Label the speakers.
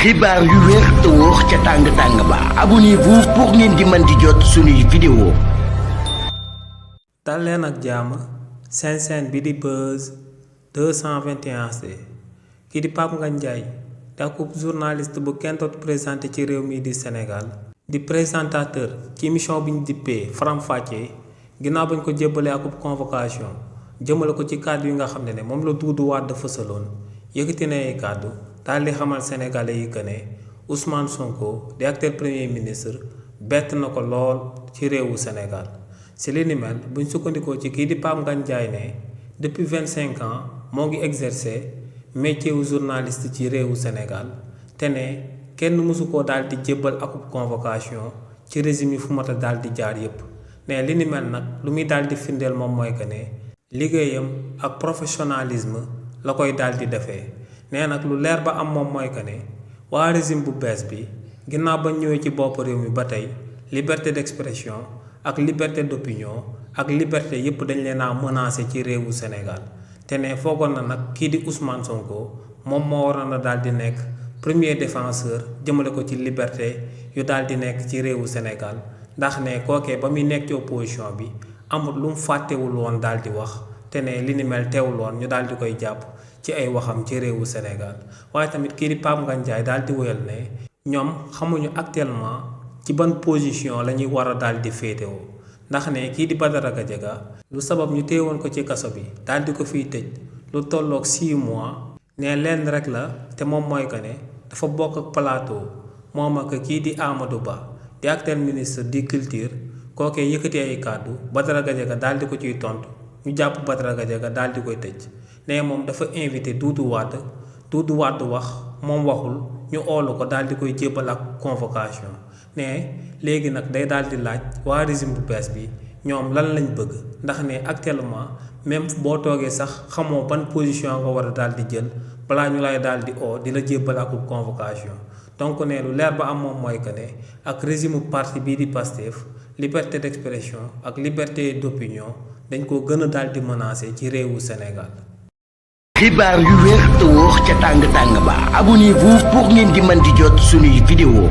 Speaker 1: xibaar yu wér te wóor ca tàng ba abonnez-vous pour ngeen di mën di jot suñuy vidéo.
Speaker 2: dal leen ak jàmm seen chaîne bi di Buzz 221 kii di Pape Ngagne Ndiaye dakub journaliste bu kenn dootu présenté ci réew mi di Sénégal di présentateur ci émission bi ñu dippee Faram Facce ginnaaw bañ ko jébbalee akub convocation jëmale ko ci kàddu yi nga xam ne moom la Doudou Wade fësaloon yëkkati na ay kàddu daal di xamal sénégalais yi que ne Ousmane Sonko di acteur premier ministre bett na ko lool ci réewu Sénégal si li ni mel buñ sukkandikoo ci kii di Pape Ngagne Ndiaye ne depuis 25 ans moo ngi exercer métier wu journaliste ci réewu Sénégal te ne kenn mësu koo daal di jébbal akub convocation ci régime yi fu mata daal di jaar yépp ne li ni mel nag lu muy daal di firndeel moom mooy que ne liggéeyam ak professionnalisme la koy daal di defee nee nag lu leer ba am moom mooy que ne waa régime bu bees bi ginnaaw ba ñëwee ci bopp réew mi ba tey liberté d'expression ak liberté d'opinion ak liberté yépp dañ leen a menacé ci réewu Sénégal te ne foogoon na nag kii di Ousmane Sonko moom moo waroon a daal di nekk premier défenseur jëmale ko ci liberté yu daal di nekk ci réewu Sénégal ndax ne kookee ba muy nekk ci opposition bi amul lu mu fàttewul woon daal di wax te ne li ni mel teewul woon ñu daal di koy jàpp ci ay waxam ci réewu Sénégal waaye tamit kii di Pape Ngagne Ndiaye daal di wéyal ne ñoom xamuñu actuellement ci ban position la ñuy war a daal di féetewoo ndax ne kii di Badara Gadiaga lu sabab ñu téewoon ko ci kaso bi daal di ko fiy tëj lu tolloog 6 mois ne leen rek la te moom mooy que ne dafa bokk ak plateau moom ak kii di Amadou Ba di acteur ministre di culture kookee yëkkati ay kàddu Badara Gadiaga daal di ko ciy tontu ñu jàpp Badara Gadiaga daal di koy tëj ne moom dafa invité Doudou Wade wax moom waxul ñu oolu ko daal di koy jébbal ak convocation ne léegi nag day daal di laaj waa régime bu bees bi ñoom lan lañ bëgg ndax ne actuellement même boo toogee sax xamoo ban position nga war a daal di jël balaa ñu lay daal di di la jébbal ak convocation donc ne lu leer ba am moom mooy que ne ak régime parti bii di Pastef liberté d'expression ak liberté d'opinion dañ ko gën a daal di menacer ci réewu Sénégal.
Speaker 1: xibaar yu wér te wóor ca tàng ba abonnez-vous pour ngeen di mën di jot suñuy vidéo.